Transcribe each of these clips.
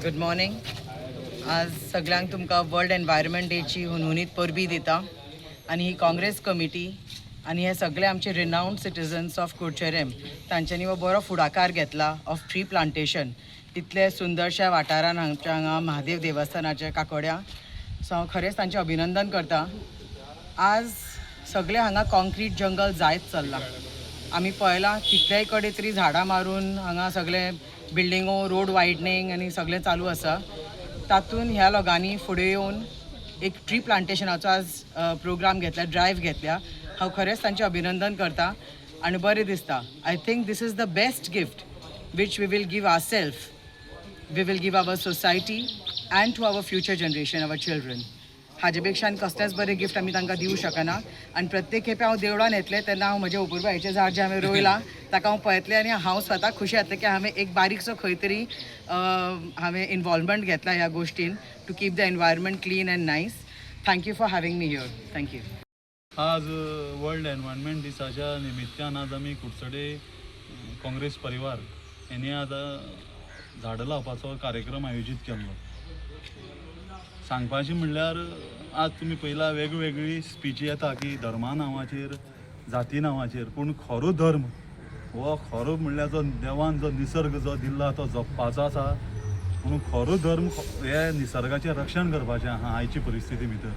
Good morning. आज सगळ्यांक तुमकां वर्ल्ड एनवायरमेंट डेची हुनहुनीत परबी दिता आनी ही काँग्रेस कमिटी आनी हे सगळे आमचे रिनावंड सिटीजन्स ऑफ कुडचेरेम, तांच्यांनी हो बरो फुडाकार घेतला ऑफ ट्री प्लांटेशन तितले सुंदरशा वाठारान, आमच्या हांगा महादेव देवस्थानाच्या काकोड्या. सो हांव खरेंच तांचें अभिनंदन करता. आज सगळे हांगा कॉन्क्रीट जंगल जायत चल्लां. आमी पळयलां, कितलेय कडेन तरी झाडां मारून हांगा सगळे बिल्डिंगो, रोड वायडनींग आनी सगळें चालू आसा. तातूंत ह्या लोकांनी फुडें येवन एक ट्री प्लांटेशनाचो आज प्रोग्राम घेतला, ड्रायव्ह घेतल्या. हांव खरेंच तांचें अभिनंदन करता आनी बरें दिसता. I think this is the best gift which we will give ourself, we will give our society and to our future generation, our children. हाजे पेक्षा आनी कसलेंच बरें गिफ्ट आमी तांकां दिवं शकना. आनी प्रत्येक खेपे हांव देवळान येतलें तेन्ना हांव म्हज्या अपुरबायेचें झाड जें हांवें रोयलां ताका हांव पळयतलें आनी हांव स्वता खुशी जातलें की हांवें एक बारीकसो खंय तरी हांवें इनवॉल्वमेंट घेतला ह्या गोश्टीन to keep the environment clean and nice. Thank you for having me here. Thank you. आज वर्ल्ड एनवायरमेंट दिसाच्या निमित्तान आज आमी कुडचडे काँग्रेस परिवार हेणी आज झाडां लावपाचो कार्यक्रम आयोजीत केल्लो. सांगपाचें म्हणल्यार, आज तुमी पळयला, वेगवेगळी स्पिची येता की धर्मा नांवाचेर, जाती नांवाचेर, पूण खरो धर्म हो खरो म्हणल्यार जो देवान जो निसर्ग जो दिल्लो तो जपपाचो आसा. म्हणून खरो धर्म हे निसर्गाचें रक्षण करपाचें आहा. आयची परिस्थिती भितर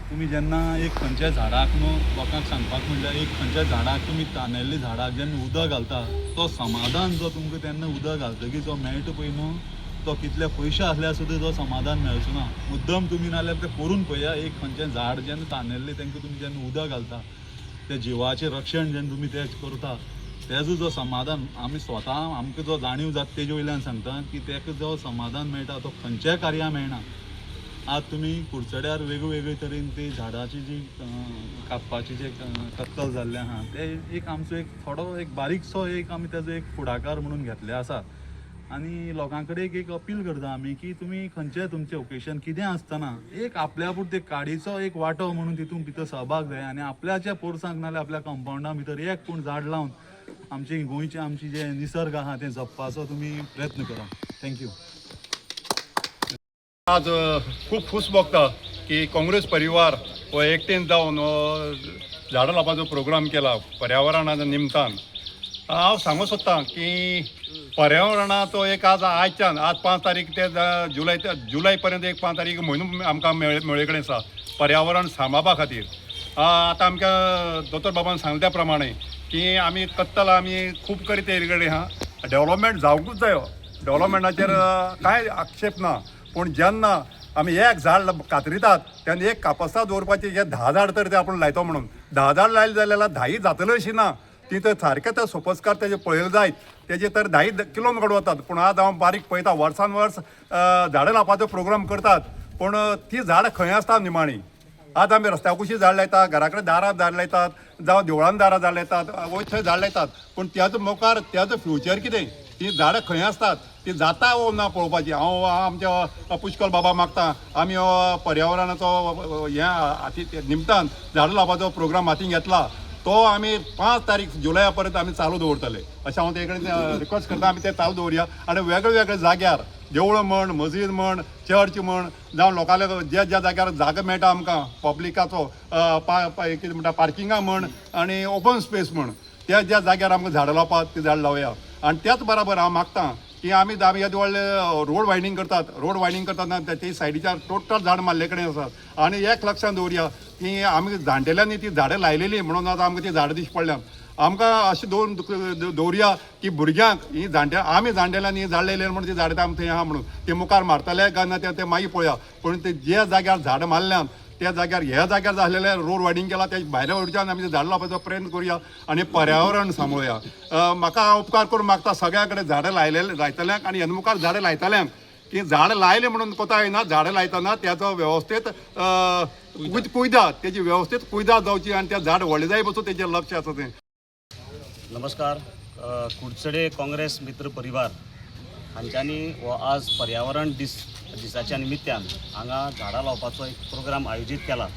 तुमी जेन्ना एक खंयच्या झाडाक न्हू, लोकांक सांगपाक म्हणल्यार, एक खंयच्या झाडाक तुमी तानेल्ल्या झाडाक जेन्ना उदक घालता, तो समाधान जो तुमकां तेन्ना उदक घालतकीर जो मेळटा पळय न्हू, तो कितले पयशे आसल्यार सुद्दां तो समाधान मेळचो ना. मुद्दम तुमी नाल्यार तें करून पळया. एक खंयचें झाड जेन्ना तानेल्लें, तांकां तुमी जेन्ना उदक घालता, त्या जिवाचें रक्षण जेन्ना तुमी तें करता, तेजो जो समाधान आमी स्वता आमकां जो जाणीव जाता, तेजे वयल्यान सांगता की तेका जो समाधान मेळटा तो खंयच्याय कार्या मेळना. आज तुमी कुडचड्यार वेगवेगळे तरेन ती झाडाची जी कापपाची जे कत्तल जाल्लें आहा, ते एक आमचो एक थोडो एक बारीकसो एक आमी तेजो एक फुडाकार म्हणून घेतले आसा. आनी लोकां कडेन एक एक अपील करता आमी की तुमी खंयचें तुमचें ओकेशन कितें आसतना एक आपल्या पुरते काडीचो एक वांटो म्हणून तितून भितर सहभाग जाय आनी आपल्याच्या पोरसांक नाल्यार आपल्या कंपावंडा भितर एक पूण झाड लावन आमचे गोंयचे आमची जे निसर्ग आहा तें जपपाचो तुमी प्रयत्न करा. Thank you. आज खूब खूश भोगता की काँग्रेस परिवार हो एकटेन जावन हो झाडां लावपाचो प्रोग्राम केला पर्यावरणाच्या निमतान. हांव सांगूंक सोदतां की पर्यावरणाचो एक आज आयच्यान आज 5 तारीख ते जुलय जुलय पर्यंत एक 5 तारीख म्हयनो आमकां मेळे कडेन आसा पर्यावरण सांबाळपा खातीर. आतां आमकां दोतोर बाबान सांगले त्या प्रमाणे की आमी कत्तल आमी खूब करीत येयल्ले कडेन आहा. डेव्हलपमेंट जावंकूच जायो, डेव्हलपमेंटाचेर कांय आक्षेप ना, पूण जेन्ना आमी एक झाड कातरितात तेन्ना एक कापस्ताद दवरपाचें, हे 10 झाड तर ते आपूण लायतो म्हणून. 10 झाड लायले जाल्यार धायी जातले अशी ना. ती तर सारकें तर सोपस्कार तेजे पळयले जायत तेजे तर धायी किलोमीटर वतात. पूण आज हांव बारीक पळयता, वर्सान वर्स झाडां लावपाचो प्रोग्राम करतात, पूण ती झाडां खंय आसता निमाणी? आज आमी रस्त्या कुशी झाड लायतात, घरा कडेन दारात झाड लायतात, जावं देवळान दारां झाड लायतात, वयर थंय झाड लायतात, पूण त्याचो मुखार त्याचो फ्युचर कितें? ती झाडां खंय आसतात? ती जाता वो ना पळोवपाची. हांव आमच्या पुष्कळ बाबा मागता, आमी हो पर्यावरणाचो हें हाती निमतान झाडां लावपाचो प्रोग्राम हातीन घेतला, तो आमी 5 तारीख जुलया पर्यंत आमी चालू दवरतले अशें हांव ते कडेन रिक्वेस्ट करता. आमी ते चालू दवरुया आनी वेगळे वेगळे जाग्यार, देवळां म्हण, मस्जीद म्हण, चर्च म्हण, जावं लोकांले ज्या ज्या जाग्यार जागो मेळटा आमकां पब्लिकाचो, कितें म्हणटा, पार्किंगा म्हण आनी ओपन स्पेस म्हण, त्या ज्या जाग्यार आमकां झाडां लावपाक ती झाडां लावया. आनी त्याच बराबर हांव मागता की आमी आमी येदे व्हडले रोड वायडनींग करतात. रोड वायडनींग करतना ते सायडीच्या टोटल झाड मारले कडेन आसात. आनी एक लक्षांत दवरुया की आमी जाणटेल्यांनी ती झाडां लायलेली म्हणून आतां आमकां ती झाडां दिश्टी पडल्या. आमकां अशें दवरुया की भुरग्यांक ही जाणटे आमी जाणटेल्यांनी ही झाड लायलेली म्हणून ती झाडां आमकां थंय आहा म्हणून ते मुखार मारतले काय ना ते मागीर पळोवया, पूण ते ज्या जाग्यार झाडां मारल्यान त्या जाग्यार, ह्या जाग्यार जालेले रोड वायडनींग केला त्या भायल्या वयच्यान आमी झाड लावपाचो प्रयत्न करुया आनी पर्यावरण सांबाळुया. म्हाका हांव उपकार करून मागता सगळ्या कडेन झाडां लायलेले लायतल्यांक आनी ह्या मुखार झाडां लायतल्यांक की झाड लायलें म्हणून कोता येना. झाडां लायतना त्याचो वेवस्थीत कुयदाद, तेजी वेवस्थीत कुयदाद जावची आनी त्या झाड व्हडलें जाय पसून तेजें लक्ष आसा तें. नमस्कार. कुडचडे काँग्रेस मित्र परिवार हांच्यांनी हो आज पर्यावरण दीस दिसाच्या निमित्यान हांगा झाडां लावपाचो एक प्रोग्राम आयोजीत केला.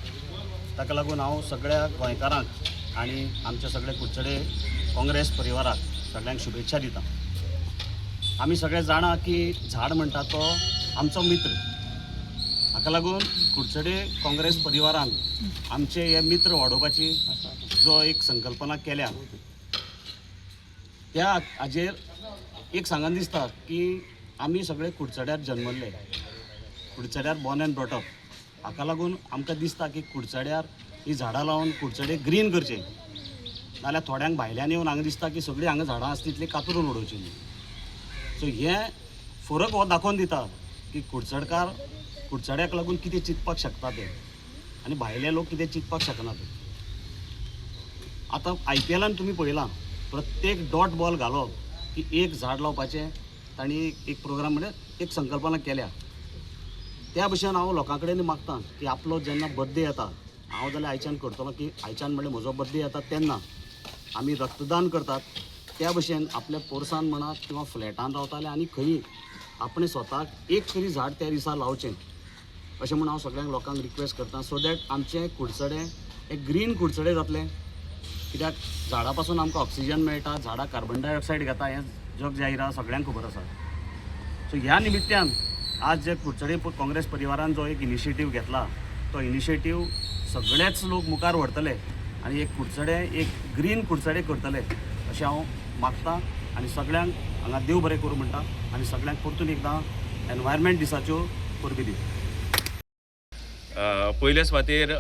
ताका लागून हांव सगळ्या गोंयकारांक आनी आमच्या सगळे कुडचडे काँग्रेस परिवाराक सगळ्यांक शुभेच्छा दिता. आमी सगळे जाणा की झाड म्हणटा तो आमचो मित्र. हाका लागून कुडचडे काँग्रेस परिवारान आमचे हे मित्र वाडोवपाची जो एक संकल्पना केल्या, त्या हाजेर एक सांगन दिसता की आमी सगळे कुडचड्यार जन्मल्ले, कुडचड्यार बॉर्न अँड ब्रॉटअप. हाका लागून आमकां दिसता की कुडचड्यार ही झाडां लावन कुडचडे ग्रीन करचें, नाल्यार थोड्यांक भायल्यान येवन हांगा दिसता की सगळीं हांगा झाडां आसा तितलीं कातरून उडोवचीं न्ही. सो हें फरक हो दाखोवन दिता की कुडचडकार कुडचड्याक लागून कितें चिंतपाक शकता ते आनी भायले लोक कितें चिंतपाक शकना ते. आतां आयपीएलान तुमी पळयलां, प्रत्येक डॉट बॉल घालो की एक झाड लावपाचें तांणी एक प्रोग्राम म्हणजे एक संकल्पना केल्या. त्या भशेन हांव लोकां कडेन मागता की आपलो जेन्ना बड्डे येता, हांव जाल्यार आयच्यान करतलो की आयच्यान म्हणल्यार म्हजो बड्डे येता तेन्ना आमी रक्तदान करतात, त्या भशेन आपल्या पोरसान म्हणात किंवा फ्लॅटान रावताले आनी खंयी आपणें स्वताक एक तरी झाड त्या दिसा लावचें अशें म्हूण हांव सगळ्यांक लोकांक रिक्वेस्ट करता, सो that आमचें कुडचडें एक ग्रीन कुडचडें जातलें. कित्याक झाडां पासून आमकां ऑक्सिजन मेळटा, झाडां कार्बन डायऑक्सायड घेता, हें जग जाहीर आसा, सगळ्यांक खबर आसा. सो ह्या निमित्त्यान आज जे कुडचडे काँग्रेस परिवारान जो एक इनिशिएटीव घेतला तो इनिशिएटीव सगळेच लोक मुखार व्हरतले आनी एक कुडचडे एक ग्रीन कुडचडे करतले अशें हांव मागता आनी सगळ्यांक हांगा देव बरें करूं म्हणटा आनी सगळ्यांक परतून एकदां एनवायरमेंट दिसाच्यो परबीं दिता. पयले सुवातेर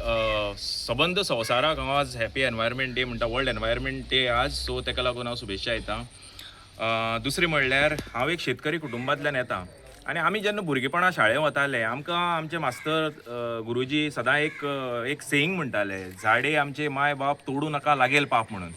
सबंद संवसाराक हांव आज हॅपी एनवायरमेंट डे म्हणटा, वर्ल्ड एनवायरमेंट डे आज, सो ताका लागून हांव शुभेच्छा दिता. दुसरें म्हणल्यार हांव एक शेतकरी कुटुंबांतल्यान येता आनी आमी जेन्ना भुरगेपणा शाळेंत वताले, आमकां आमचे मास्तर गुरुजी सदां एक एक सेईंग म्हणटाले, झाडे आमचे माय बाप, तोडूं नाका लागेल पाप म्हणून.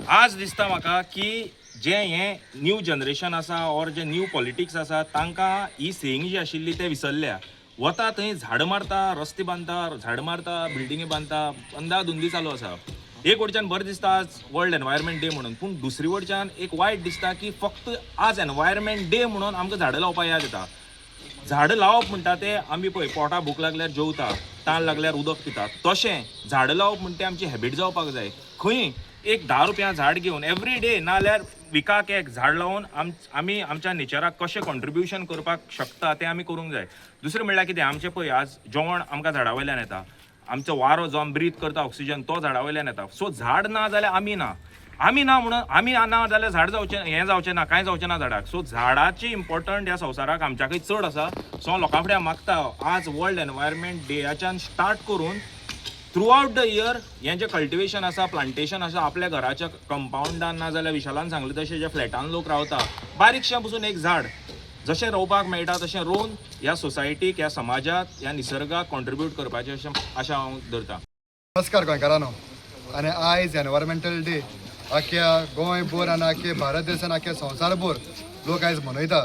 आज दिसता म्हाका की जें हें न्यू जनरेशन आसा ऑर जें न्यू पॉलिटिक्स आसा, तांकां ही सेईंग जी आशिल्ली ते विसरल्या. वता थंय झाड मारता, रस्ते बांदता, झाड मारता, बिल्डिंगी बांदता, अंदाधुंदी चालू आसा. एक वटच्यान बरें दिसता आज वर्ल्ड एनवायरमेंट डे म्हणून, पूण दुसरी वटच्यान एक वायट दिसता की फक्त आज एनवायरमेंट डे म्हणून आमकां झाडां लावपाक याद येता. झाडां लावप म्हणटा ते आमी पळय पोटा भूक लागल्यार जेवता, तान लागल्यार उदक पिता, तशें झाडां लावप म्हणटा ते आमची हॅबीट जावपाक जाय. खंय एक 10 रुपया झाड घेवन एवरी डे नाल्यार विकाक एक झाड लावन आमी आमच्या नेचराक कशें कॉन्ट्रिब्युशन करपाक शकता तें आमी करूंक जाय. दुसरें म्हणल्यार कितें, आमचें पळय आज जेवण आमकां झाडा वयल्यान येता, आमचो वारो जो आमी ब्रीथ करता ऑक्सिजन तो झाडा वयल्यान येता. सो झाड ना जाल्यार आमी ना, आमी ना म्हणून आमी ना जाल्यार झाड जावचें हें जावचें ना, कांय जावचें ना झाडाक. सो झाडाची इम्पॉर्टंट ह्या संवसाराक आमच्याकय चड आसा. सो हांव लोकां फुडें मागता आज वर्ल्ड एनवायरमेंट डेयाच्यान स्टार्ट करून थ्रू आवट the year हें जें कल्टिवेशन आसा, प्लांटेशन आसा आपल्या घराच्या कंपावंडान, ना जाल्यार विशालान सांगलें तशें जे फ्लॅटान लोक रावता, बारीकशें पसून एक झाड जशें रोवपाक मेळटा तशें रोवन ह्या सोसायटीक, ह्या समाजाक, ह्या निसर्गाक कॉन्ट्रिब्यूट करपाचें अशें आशा हांव धरता. नमस्कार गोंयकारांनो. आनी आयज एनवायरमेंटल डे आख्या गोंयभर आनी आख्या भारत देसान, आख्या संवसारभर लोक आयज मनयता.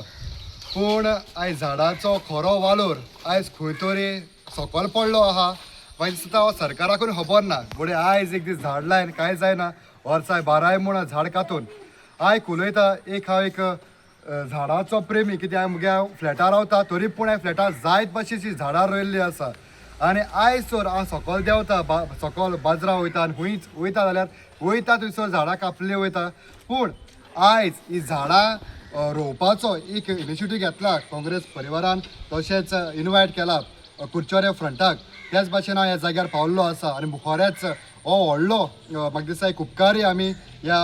पूण आयज झाडाचो खरो वालोर आयज खंय तरी सकयल पडलो आहा. म्हाका दिसता हो सरकाराकूय खबर ना. घडये आयज एक दीस झाड लायन कांय जायना, वर्साय बाराय म्हूण झाड कातून. आयक उलयता एक हांव एक झाडाचो प्रेमी, कित्याक हांव मुगे फ्लॅटार रावता, तरी पूण ह्या फ्लॅटार जायत भाशेची झाडां रोयल्लीं आसा. आनी आयज तर हांव सकयल देंवता, सकयल बाजरा वयता आनी खंयच वयता जाल्यार वयता थंयसर झाडां कापली वयता. पूण आयज ही झाडां रोवपाचो एक इनिशिएटीव घेतला काँग्रेस परिवारान, तशेंच इनवायट केला कुडचडे फ्रंटाक. त्याच भाशेन हांव ह्या जाग्यार पावल्लो आसा आनी खरेंच हो व्हडलो म्हाका दिसता एक उपकारी आमी ह्या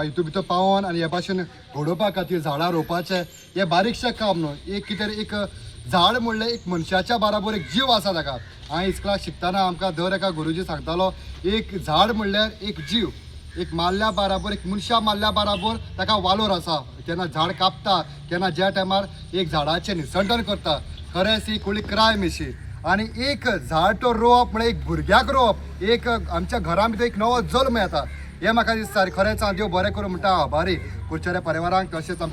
हितून भितर पावोन आनी ह्या भाशेन घडोवपा खातीर झाडां रोवपाचें हें बारीकशें काम न्हू. एक कितें एक झाड म्हणलें एक मनशाच्या बाराबर एक जीव आसा ताका. हांवें इस्कुलाक शिकतना आमकां दर एका गुरुजी सांगतालो, एक झाड म्हणल्यार एक जीव, एक मारल्या बाराबर, एक मनशा मारल्या बाराबर ताका वालोर आसा. केन्ना झाड कापता, केन्ना ज्या टायमार एक झाडाचें निसंटन करता, खरेंच ही कोळी क्रायम अशी. आनी एक झाड तो रोवप म्हळ्यार एक भुरग्याक रोवप, एक आमच्या घरां भितर एक नवो जल्म येता हें म्हाका दिसता. आनी खरेंच हांव देव बरें करूं म्हणटा, आभारी कुडचडे परिवारांक तशेंच आमच्या